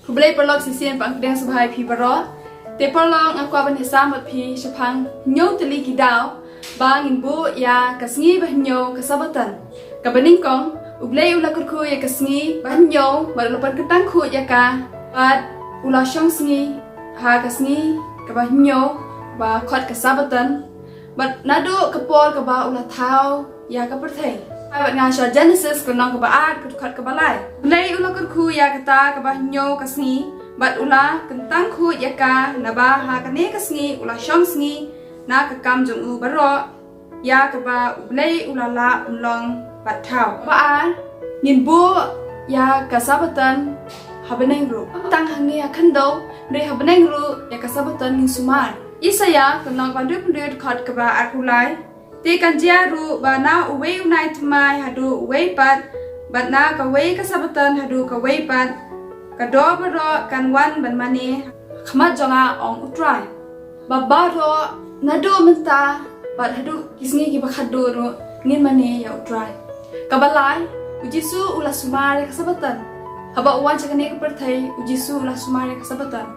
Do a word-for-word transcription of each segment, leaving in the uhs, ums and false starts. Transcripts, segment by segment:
Khublei paralok shisien, pang kdeng sngewbha ïa phi baroh. Te paralok, nga kwah ban ïasam bad phi shaphang hynñiew tylli ki daw ba ngin buh ïa ka sngi ba hynñiew ka Sabbaton. Kaba nyngkong, U Blei u la kyrkhu ïa ka sngi ba hynñiew bad u la pynkyntang khuid ïa ka, bad u la shong sngi ha ka sngi kaba hynñiew ba khot ka Sabbaton. Bad naduh ka por kaba u la thaw ïa ka pyrthei. Phai bad nga sha Genesis, ka lynnong kaba ar, ka dkhot kaba lai. U Blei u la kyrkhu ïa kata kaba hynñiew ka sngi, bad u la kyntang khuid ïa ka, naba ha kane ka sngi u la shong sngi na ka kam jong u baroh ïa kaba U Blei u la lah pynlong bad thaw. Ba ar, ngin buh ïa ka Sabbaton ha bneng ruh. Tang hangne ha khyndew, hynrei ha bneng ruh ïa ka Sabbaton ngin sumar. Isaïah, ka lynnong ba hynriew phew hynriew, dkhot kaba arphew lai. Te kan jia ruh ba na uwei u nai thymmai haduh uwei pat, bad na kawei ka Sabbaton haduh kawei pat, ka dor baroh kan wan ban mane ha khmat jong nga, ong U Trai. Ba baroh naduh mynta bad haduh ki sngi kiba khatduh ruh ngin mane ïa U Trai. Kaba lai, U Jisu u la sumar ïa ka Sabbaton. Haba u wan sha kane ka pyrthei, U Jisu u la sumar ïa ka Sabbaton.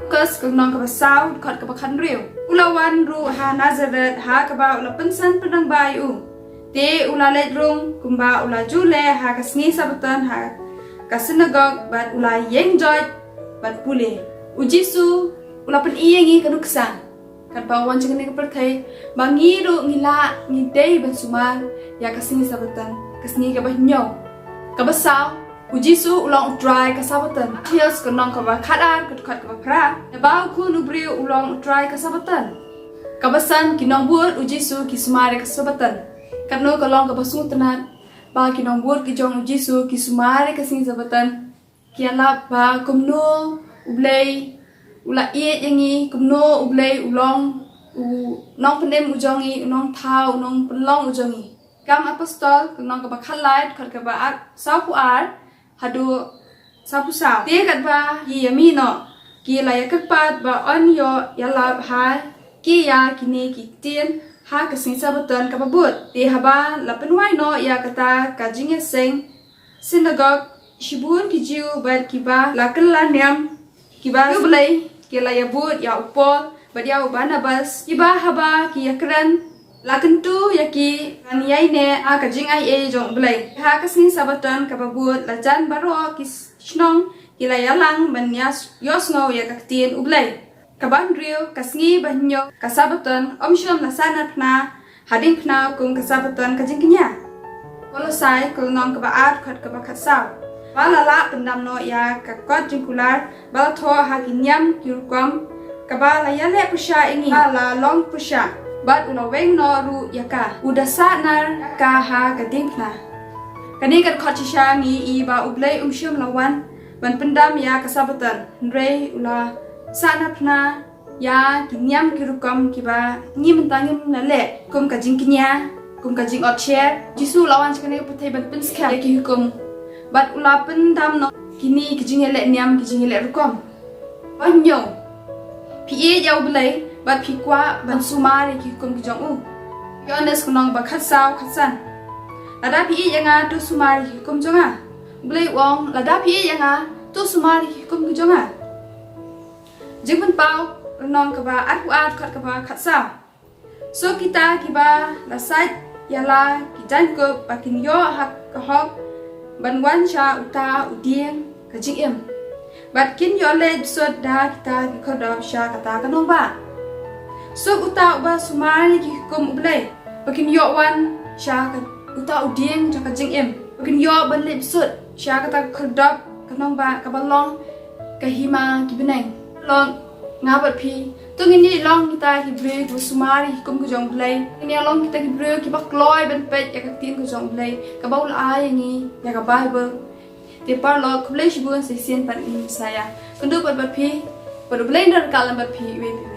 Lukas, ka lynnong kaba saw, dkhot kaba khathynriew. U la wan ruh ha Nazareth, ha kaba u la pynsan pynrangbah ïa u. Te u la leit rung kumba u la ju leh ha ka sngi Sabbaton ha ka synagog, bad u la ïeng joit bad pule. U Jisu u la pyni ïa ngi ka nuksan katba u wan sha kane ka pyrthei, ba ngi ruh ngi lah, ngi dei ban sumar ïa ka sngi Sabbaton, ka sngi kaba hynñiew. Kaba saw, U Jisu u long U Trai ka Sabbaton. Mathaios, ka lynnong kaba khatar, ka dkhot kaba phra. Naba U Khun u briew u long U Trai ka Sabbaton. Kaba san, ki nongbud U Jisu ki sumar ïa ka Sabbaton. Katno ka long kaba sngewtynnat ba ki nongbud ki jong U Jisu ki sumar ïa ka sngi Sabbaton. Ki ïalap ba kumno U Blei u la ïeit ïa ngi, kumno U Blei u long u nongpynim u jong ngi, u nongthaw, u nongpynlong u jong ngi. Kam Apostol, ka lynnong kaba khatlai, dkhot kaba ar, sawphew ar haduh sawphew saw. Te katba ki ïa mih noh, ki la ïa kyrpad ba yn ïoh ïalap ha ki ïa kine ki ktien ha ka sngi Sabbaton kaba bud. Te haba la pynwai noh ïa kata ka jingïaseng synagog, shibun ki Jiw bad kiba la kylla niam, kiba riewblei, ki la ïa bud ïa u Paul bad ïa u Barnabas, kiba haba ki ïa kren, la kyntu ïa ki ban ïaineh ha ka jingaiei jong U Blei. Ha ka sngi Sabbaton kaba bud, la jan baroh ki shnong ki la ïalang ban ïa ïohsngew ïa ka ktien U Blei. Kaba hynriew, ka sngi ba hynñiew ka Sabbaton ym shym la sahnarphna ha diengphna kum ka Sabbaton ka jingkñia. Kolosai, ka lynnong kaba ar, dkhot kaba khatsaw. Ba la lah pyndam noh ïa ka kot jingkular ba la thoh ha ki niam ki rukom, kaba la ïaleh pyrshah ïa ngi, ba la long pyrshah, bad u la weng noh ruh ïa ka. U da sahnar ïa ka ha ka diengphna. Kane ka dkhot shisha ngi i ba U Blei um shym la wan ban pyndam ïa ka Sabbaton, hynrei u la sahnarphna ïa ki niam ki rukom kiba ngi mynta ngim la leh, kum ka jingkñia, kum ka jingot sher. Jisu u la wan sha kane ka pyrthei ban pynskhem ïa ki hukum, bad u la pyndam noh kine ki jingïaleh niam, ki jingïaleh rukom. Ba hynñiew, phi ïeit ïa U Blei bad phi kwah ban sumar ïa ki hukum ki jong u. Ïoannis, ka lynnong ba khatsaw, khatsan. Lada phi ïeit ïa nga, to sumar ïa ki hukum jong nga. U Blei u ong, lada phi ïeit ïa nga, to sumar ïa ki hukum ki jong nga. Jingpynpaw, lynnong kaba arphew ar, dkhot kaba khatsaw. Suk kita kiba la sait ïa la ki jaiñkup ba kin ïoh ha ka hok ban wan sha uta u dieng ka jingim, bad kin ïoh leit bsut da kita ki khyrdop sha kata ka nongbah. Suk uta uba sumar ïa ki hukum U Blei, ba kin ïoh wan sha ka, uta u dieng jong ka jingim, ba kin ïoh ban leit bsut sha kata ka khyrdop ka nongbah kaba long ka hima ki bneng. Long nga bad phi, to ngin ïa long kita ki briew kiba sumar ïa ki hukum ka jong U Blei. Ngin ïa long kita ki briew kiba kloi ban peit ïa ka ktien ka jong U Blei, kaba u la ai ïa ngi ïa ka Baibl. Te paralok, khublei shibun, sa shisien pat ngin ïa ïasai. Kynduh pat bad phi, bad U Blei un don ryngkat lem bad phi, iwei pa iwei.